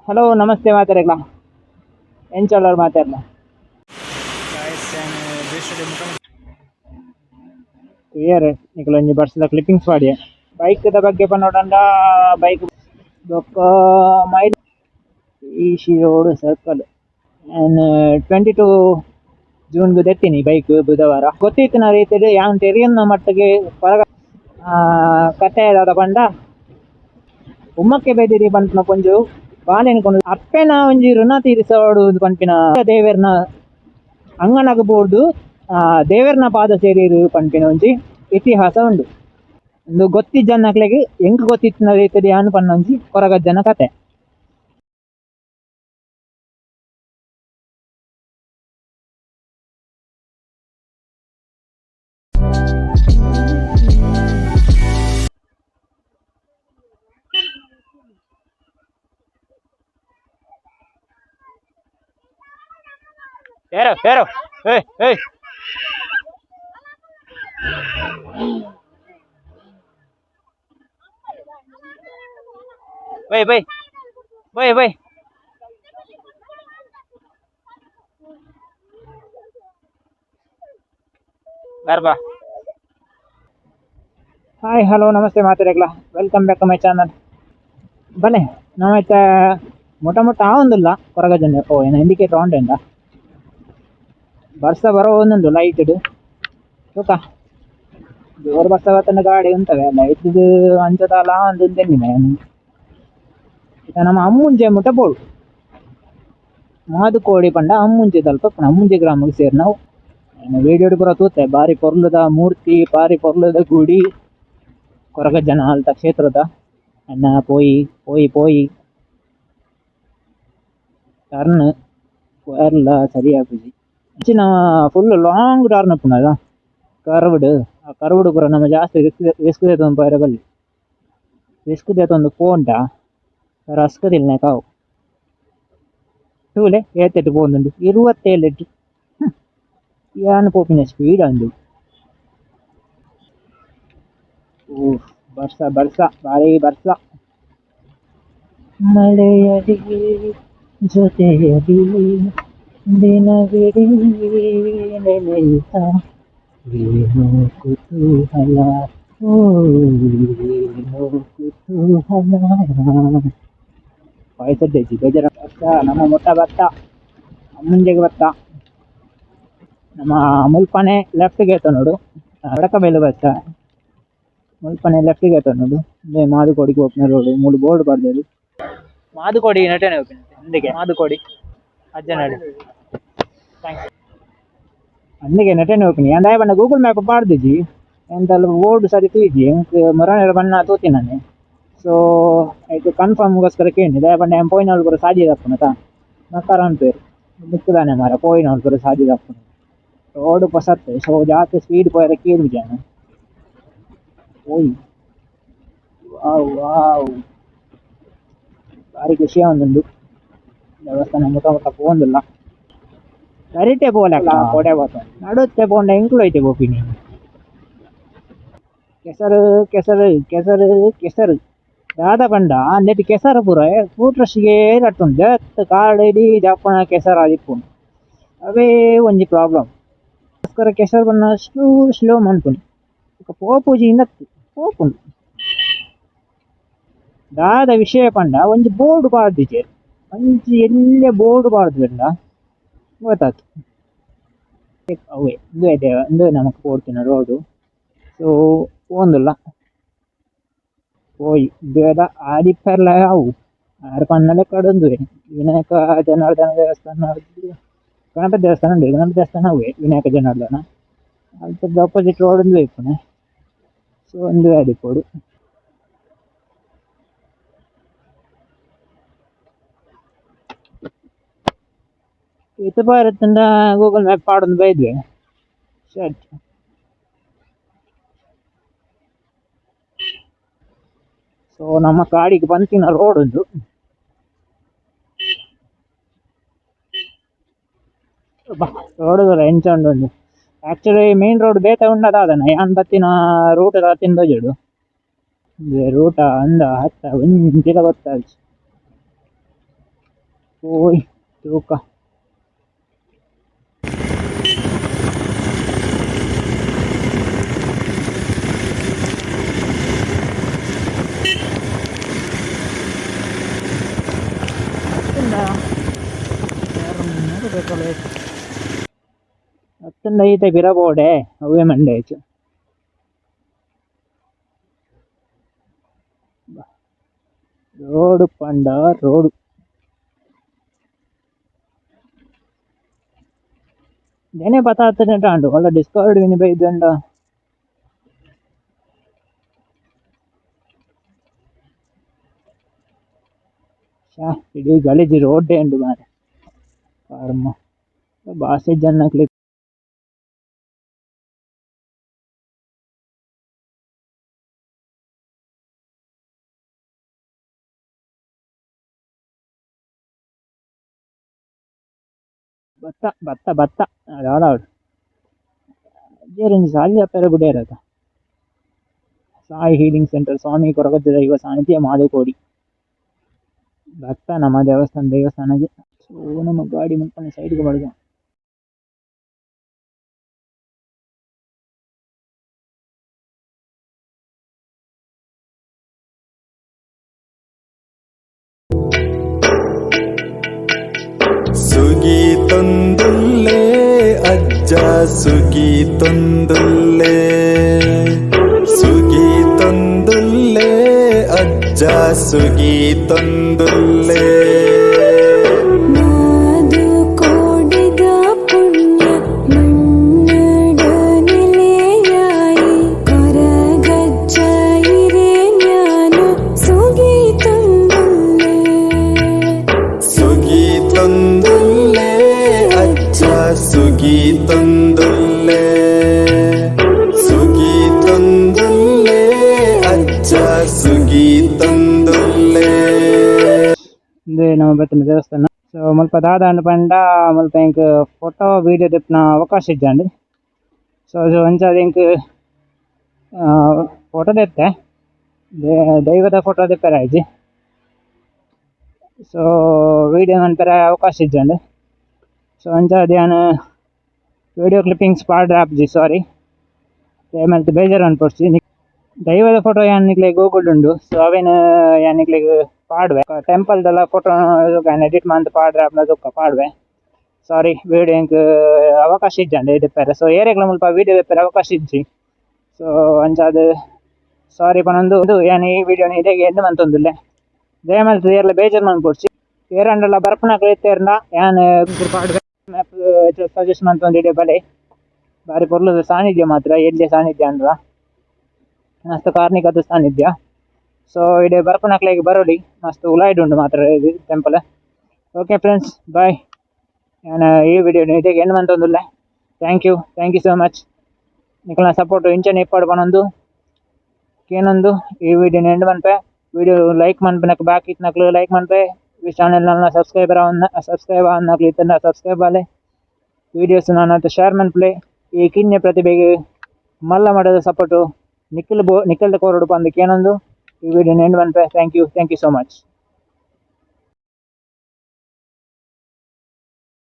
Hello namaste ಮಾತಾಡಗ್ಲ ಎಂಚೊಲ್ಲರ್ ಮಾತಾಡ್ಲ. Clear ನಿಕುಲು ಒಂಜಿ ಬರ್ಸದ clippings ಪಾಡ್ಯ ಬೈಕ್ದ ಬಗ್ಗೆ ಪನೊಡಂಡ ಬೈಕ್ ಬೊಕ್ಕ ಮೈಲ್ ಈ ರೋಡ್ ಸರ್ಕಲ್ ಯಾನ್ 22 ಜೂನ್ ಗ್ ದೆತ್ತಿನಿ ಬೈಕ್ ಬುಧವಾರ. ಗೊತ್ತಿತ್ತಿನ ರೀತಿಡ್ ಯಾನ್ ತೆರಿಯೊನ್ನ ಮಟ್ಟಿಗೆ ಪರಗ ಕತೆ ದಾದ ಪಂಡ ಉಮ್ಮಕ್ಕೆ ಬೇದಿರಿ ಪನ್ಪಿನ ಪೊಂಜು ಬಾಲೆನ್ ಕೊಂಡು ಅಪ್ಪೆನ ಒಂಜಿ ಋಣ ತೀರಿಸೋಡು ಪನ್ಪಿನ ದೇವೆರ್ನ ಅಂಗನಗ್ ಬೋರ್ದು ದೇವೆರ್ನ ಪಾದ ಸೇರಿರು ಪನ್ಪಿನ ಒಂಜಿ ಇತಿಹಾಸ ಉಂಡು. ಉಂದು ಗೊತ್ತಿಜ್ಜನ್ನಕ್ಲೆಗ್ ಎಂಕ್ ಗೊತ್ತಿತ್ತಿನ ರೀತಿಡ್ ಯಾನ್ ಪನ್ನೊಂಜಿ ಕೊರಗಜ್ಜನ ಕತೆ. ಏರೋ ಏರೋ ಏಯ್ ಏಯ್ bye bye bye bye ಬರ್ಬಾ. Hi hello namaste ಮಾತಾಡಗ್ಲ, welcome back to my channel. ಬಲೆ ನಾವೈತ ಮೊಟ ಮೊಟ್ಟ ಆವೊಂದುಲ್ಲ ಕೊರಗಜ್ಜನ. ಓ ಏನ ಇಂಡಿಕೇಟರ್ ಆನ್ ಉಂಡ. ಬರ್ಸ ಬರೋ ಒಂದುಂಡು ಲೈಟ್ ತೂಕ. ಜೋರು ಬರ್ಸ ಬತ್ತಂಡ ಗಾಡಿ ಉಂತವೆ ಲೈಟ್ ಅಂಚದಾಲ ಅಂದುಂದೆನ್ನಿನ. ಇತ್ತೆ ನಮ್ಮ ಅಮ್ಮುಂಜೆ ಮುಟ್ಟ ಬೋಡು. ಮಾದುಕೋಡಿ ಪಂಡ ಅಮ್ಮುಂಜೆ ದಲ್ಪ ಅಮ್ಮುಂಜೆ ಗ್ರಾಮಗ್ ಸೇರಿನವು. ವೀಡಿಯೋಡ್ ಪೂರ ತೂತೆ ಬಾರಿ ಪೊರ್ಲುದ ಮೂರ್ತಿ, ಬಾರಿ ಪೊರ್ಲುದ ಗುಡಿ ಕೊರಗಜ್ಜನ ಅಲ್ತ ಕ್ಷೇತ್ರದ. ಅಣ್ಣ ಪೋಯಿ ಪೋಯಿ ಪೋಯಿ ಟರ್ನ್ ಪೋಯರ್ಲ ಸರಿ ಆಪುಜಿ. ಅಂಚಿನ full long turn ಉಪ್ಪುಂಡು ಕರ್ವ್ಡ್. ಆ ಕರ್ವ್ಡ್ ಪೂರ ನಮ ಜಾಸ್ತಿ ರಿಸ್ಕ್ ರಿಸ್ಕ್ ದೆತೊಂದು ಪೋಯೆರೆ ಬಲ್ಲಿ. ರಿಸ್ಕ್ ದೆತೊಂದು ಪೋಂಡ ರಸ್ಕ್ ತಿನ್ಲೆಕ ಆವು. ತೂಲೆ ಏತೆಟ್ ಪೋವೊಂದುಂಡು 27 ಯಾನ್ ಪೋಪಿನ ಸ್ಪೀಡ್ ಅಂದು. ಬರ್ಸ ಬರ್ಸ ಬಾರಿ ಬರ್ಸ. ಮಳೆಯಲಿ ಜೊತೆಯಲಿ ದಿನವಿಡೀ ನೆನೆಯುತ್ತ ಏನೋ ಕುತೂಹಲ, ಓ ಏನೋ ಕುತೂಹಲ. ಪಾಯ್ಸದ ಬೇಜಾರ. ಬರ್ಸ ನಮ್ಮ ಮೊಟ್ಟ ಬತ್ತ ಅಮ್ಮುಂಜೆಗ್ ಬತ್ತ. ನಮ್ಮ ಮುಲ್ಪನೆ ಲೆಫ್ಟ್ ಗೆ ನೋಡು ಬಡಕಬೈಲು ಬತ್ತ. ಮುಲ್ಪನೆ ಲೆಫ್ಟ್ ಗೆ ನೋಡು ಇಂದೇ ಮಾದುಕೋಡಿಗ್ ಪೋಪಿನ ರೋಡ್. ಮೂಲು ಬೋರ್ಡ್ ಪಾಡ್ದೆರ್. ಮಾದುಕೋಡಿ ನಟನೆ ಪೋಪಿನ ಇಂದೆಗೆ ಮಾದುಕೋಡಿ ಅಜ್ಜನಾಡಿ thanks. ಅಂದಿಗೆ ನಟನೆ ಪೋಪಿನಿ ಯಾನ್ ದಾಯೆ ಪಂಡ ಗೂಗಲ್ ಮ್ಯಾಪ್ ಪಾಡ್ದಿಜಿ. ಎಂತಲ ಬೋರ್ಡ್ ಸರಿ ತೂಯಿಜಿ. ಎಂಕ್ ಮೊರನೆರ ಬಣ್ಣ ತೂತಿನಾನೆ. ಸೊ ಐಕ್ ಕನ್ಫರ್ಮ್ ಗೋಸ್ಕರ ಕೇಂಡೆ. ದಾಯೆ ಪಂಡ ಯಾನ್ ಪೋಯಿನವ್ಲು ಪೂರ ಸಾದಿ ತಪ್ಪುನತ ಮಕ್ಕರ್ ಅನ್ಪೆರ್ ನಿಕ್ಕ್ ದಾನೆ ಮಾರ್ರೆ ಪೋಯಿನವ್ಲು ಪೂರ ಸಾದಿ ತಪ್ಪುನ. ರೋಡ್ ಪೊಸತ್ ಸೊ ಜಾಸ್ತಿ ಸ್ಪೀಡ್ ಪೋಯೆರೆ ಕೇನುಜಿ ಯಾನ್. ಓಯ್ ವಾವ್ ವಾವ್ ಬಾರಿ ಖುಷಿ ಆವೊಂದುಂಡು. ದೇವಸ್ಥಾನ ಮುಟ ಮುಟ ಪೋವೊಂದುಲ್ಲ. ಸರಿಟೆ ಪೋಲೆ ಕೋಡೆ ಪೋತ ನಡುತ್ತೆ ಪೋಂಡ ಎಂಕುಲು ಐತೆ ಪೋಪಿನಿ. ಕೆಸರು ಕೆಸರು ಕೆಸರು ಕೆಸರು ದಾದ ಪಂಡ ನೆಟ್ ಕೆಸರು ಪೂರ ಫ್ರೂಟ್ ರಟ್ಟುಂಡು ಜತ್ ಕಾಡ್ ಇಡೀ ಜಪ್ಪುನ ಕೆಸರು ಆದಿಪ್ಪುಂಡು. ಅವೇ ಒಂಜಿ ಪ್ರಾಬ್ಲಮ್. ಗೋಸ್ಕರ ಕೆಸರು ಬಣ್ಣ ಸ್ಲೋ ಸ್ಲೋ ಮನ್ಪುನಿ. ಬೊಕ ಪೋಪುಜಿ ಇಂದತ್ ಪೋಪುಂಡು. ದಾದ ವಿಷಯ ಪಂಡ ಒಂಜಿ ಬೋರ್ಡ್ ಪಾಡ್ದಿಜೆರ್. ಒಂಜಿ ಎಲ್ಯ ಬೋರ್ಡ್ ಪಾಡ್ದೆರ್ಂಡ ಗೊತ್ತಾತು. ಅವ್ವೆ ಉಂದುವೆ ದೇವ ಉಂದುವೆ ನಮಕ್ ಪೋಡ್ತಿನ ರೋಡ್. ಸೊ ಪೋವೊಂದುಲ್ಲ ಪೋಯಿ ಉಂದುವೆದ ಆದಿಪ್ಪೆರ್ಲ ಯಾವು ಆರ್ ಪನ್ನಲೆಕ್ಕಡ್ ಉಂದುವೆ ವಿನಾಯಕ ಜನಾರ್ದನ ದೇವಸ್ಥಾನ, ಗಣಪತಿ ದೇವಸ್ಥಾನ ಉಂಡು. ಗಣಪತಿ ದೇವಸ್ಥಾನ ಅವ್ವೆ ವಿನಾಯಕ ಜನಾರ್ದನ. ಅಲ್ತದ ಅಪೋಸಿಟ್ ರೋಡ್ ಉಂದುವೆ ಇಪ್ಪುನೆ. ಸೊ ಉಂದುವೆ ಆದಿಪ್ಪೊಡು. ಇತ್ತೆ ಪೋಯೆರೆ ಗೂಗಲ್ ಮ್ಯಾಪ್ ಪಾಡೊಂದು ಬೈದುವೆ ಶೆಟ್. ಸೊ ನಮ್ಮ ಕಾಡಿಗ್ ಪಂತಿನ ರೋಡ್ ಉಂದು. ರೋಡ್ ಎಂಚ ಉಂಡು ಉಂದು. Actually main road ಬೇತೆ ಉಂಡ ದಾದನ ಯಾನ್ ಬತ್ತಿನ ರೂಟ್ ದಾತಿನ ತೋಜೊಡು. ರೂಟ ಅಂದ ಹತ್ತ ಒಂಜಿಲ ಗೊತ್ತಾಜಿ. ಪೋಯ್ ತೂಕ. ಅತ್ತಂಡ ಈತೆ ಪಿರ ಪೋಡೆ ಅವ್ವೆ ಮಂಡೆ ಆಯ್ತು. ರೋಡ್ ಪಂಡ ರೋಡ್. ದೇನೆ ಪತ ಆತುಂಡ ಉಂಡು ಒಲ್ಲ ಡಿಸ್ಕವರ್ಡ್ ಮಿನಿ ಬೈದುಂಡ. ಛೆ ಇಡೀ ಗಲೀಜು ರೋಡ್ ಉಂಡು ಮಾರ್ರೆ. ಕರ್ಮ ಬಾಸೆ ಜನಕ್ಲೆಗ್. ಭತ್ತ ಭತ್ತ ಭತ್ತ ದಾದ ಆವಡ್ ಅಜ್ಜೆರ್ ಸಾಲಿ ಅಪ್ಪೆರೆ ಬುಡ್ಯೆರ್ ಸಾಯಿ ಹೀಲಿಂಗ್ ಸೆಂಟರ್ ಸ್ವಾಮಿ ಕೊರಗಜ್ಜ ದೈವ ಸಾನಿಧ್ಯ ಮಾದಕೋಡಿ. ಭತ್ತ ನಮ್ಮ ದೇವಸ್ಥಾನ ದೇವಸ್ಥಾನಗೆ. ಸೊ ನಮ್ಮ ಗಾಡಿ ಮುಲ್ಪನೆ ಸೈಡ್ ಗ್ ಪಾಡ್ದ. ಸುಗಿ ತಂದುಲ್ಲೆ ಅಜ್ಜ ಸುಗಿ ತಂದುಲ್ಲೆ ಸುಗಿ ತಂದುಲ್ಲೆ ಅಜ್ಜ ಸುಗಿ ತಂದುಲ್ಲೆ. ನಾದು ಕೋಡಿದ ಪುಣ್ಯ ಮಣ್ಣಡ ನೆಲೆಯಾಯಿ ಕೊರಗಜ್ಜ ಇರೆ ಜ್ಞಾನ ಸುಗಿ ತಂದುಲ್ಲೆ. ಸುಗಿ ತಂದುಲ್ಲೆ ಅಜ್ಜ ಸುಗಿ ತಂದುಲ್ಲೆ ಸುಗಿ ತಂದುಲ್ಲೆ ಅಜ್ಜ ಸುಗಿ ತಂದುಲ್ಲೆ. ಉಂದು ನಮ ಬತ್ತಿನ ದೇವಸ್ಥಾನ. ಸೊ ಮುಲ್ಪ ದಾದ ಆಂಡ್ ಪಂಡ ಮುಲ್ಪ ಎಂಕ್ ಫೋಟೋ ವೀಡಿಯೋ ದೆಪ್ಪುನ ಅವಕಾಶ ಇಜ್ಜಾಂಡ್. ಸೊ ಅಂಚಾದ್ ಎಂಕ್ ಫೋಟೋ ದೆತ್ತೆ ದೈವದ ಫೋಟೋ ದೆಪ್ಪೆರೆ ಆಯಿಜಿ. ಸೊ ವೀಡಿಯೋ ಮನ್ಪೆರೆ ಅವಕಾಶ ಇಜ್ಜಾಂಡ್. ಸೊ ಅಂಚಾದ್ ಯಾನ್ ವೀಡಿಯೋ ಕ್ಲಿಪ್ಪಿಂಗ್ಸ್ ಪಾಡ್ರೆ ಆಪುಜಿ, ಸಾರಿ, ದಯಮಲ್ತ್ ಬೇಜಾರ್ ಮನ್ಪೊಡ್ಚಿ. ದೈವದ ಫೋಟೋ ಯಾನ್ ನಿಕ್ಲೆಗ್ ಗೂಗಲ್ ಉಂಡು. ಸೊ ಅವೆನ್ ಯಾನ್ ನಿಕ್ಲೆಗ್ ಪಾಡುವೆ. ಟೆಂಪಲ್ ದಲ ಫೋಟೋ ಯಾನ್ ಎಡಿಟ್ ಮಂತ್ ಪಾಡ್ರೆ ಆಪುಂಡ ತೂಕ ಪಾಡುವೆ. ಸಾರಿ, ವೀಡಿಯೋ ಎಂಕ್ ಅವಕಾಶ ಇಜ್ಜಂಡ್ ದೆಪ್ಪೆರೆ. ಸೊ ಏರೆಗ್ಲ ಮುಲ್ಪ ವೀಡಿಯೋ ದೆಪ್ಪೆರೆ ಅವಕಾಶ ಇಜ್ಜಿ. ಸೊ ಅಂಚಾದ್ ಸಾರಿ ಪನೊಂದು ಉಂದು ಯಾನ್ ಈ ವೀಡಿಯೋನ್ ಇಡೆಗ್ ಎಂಡ್ ಮಂತೊಂದುಲ್ಲೆ. ದಯಮಲ್ತ್ ಏರ್ಲ ಬೇಜಾರ್ ಮನ್ಪೊಡ್ಚಿ. ಏರಾಂಡಲ ಬರ್ಪುನಕುಲು ಇತ್ತೆರ್ಂಡ ಯಾನ್ ಪಾಡುವೆ. ಮ್ಯಾಪ್ ಸಜೆಸ್ಟ್ ಮಂತೊಂದು ಇಡೆ ಬಲೆ. ಬಾರಿ ಪೊರ್ಲುದ ಸಾನ್ನಿಧ್ಯ ಮಾತ್ರ, ಎಲ್ಯ ಸಾನ್ನಿಧ್ಯ ಆಂಡಲ ಮಸ್ತ್ ಕಾರ್ಣಿಕದ ಸಾನ್ನಿಧ್ಯ. ಸೊ ಇಡೆ ಬರ್ಪುನಕ್ಲೆಗ್ ಬರೊಲಿ, ಮಸ್ತ್ ಉಲಾಯಿಡ್ ಉಂಡು ಮಾತ್ರ temple. Okay friends, bye. ಯಾನ್ ಈ ವಿಡಿಯೋ ಇಡೆಗ್ ಎಂಡ್ ಮಂತೊಂದುಲ್ಲೆ. Thank you, thank you so much. ನಿಕಲ್ನ ಸಪೋರ್ಟ್ ಇಂಚನೆ ಇಪ್ಪಡ್ ಪನೊಂದು ಕೇನೊಂದು ಈ ವಿಡಿಯೋನ್ ಎಂಡ್ ಮನ್ಪೆ. ವಿಡಿಯೋ ಲೈಕ್ ಮನ್ಪುನಕ್ ಬಾಕಿ ಇತ್ತಿನಕ್ಲು ಲೈಕ್ ಮನ್ಪೆ. ಈ ಚಾನೆಲ್ ನ ಸಬ್ಸ್ಕ್ರೈಬರ್ ಸಬ್ಸ್ಕ್ರೈಬ್ ಆವೊಂದಿನಕ್ಲು ಇತ್ತುಂಡ ಸಬ್ಸ್ಕ್ರೈಬ್ ಆಲೆ. ವೀಡಿಯೋಸ್ ನನಾತ್ ಶೇರ್ ಮನ್ಪುಲೆ. ಈ ಕಿನ್ಯ ಪ್ರತಿಭೆಗ್ ಮಲ್ಲ ಮಟ್ಟದ ಸಪೋರ್ಟ್ ನಿಕಲ್ ನಿಕಲ್ದ ಕೊರೊಡು ಪಂದ್ ಕೇನೊಂದು ಈ ವಿಡಿಯೋನ್ ಎಂಡ್ ಮನ್ಪೆ. Thank you, thank you so much.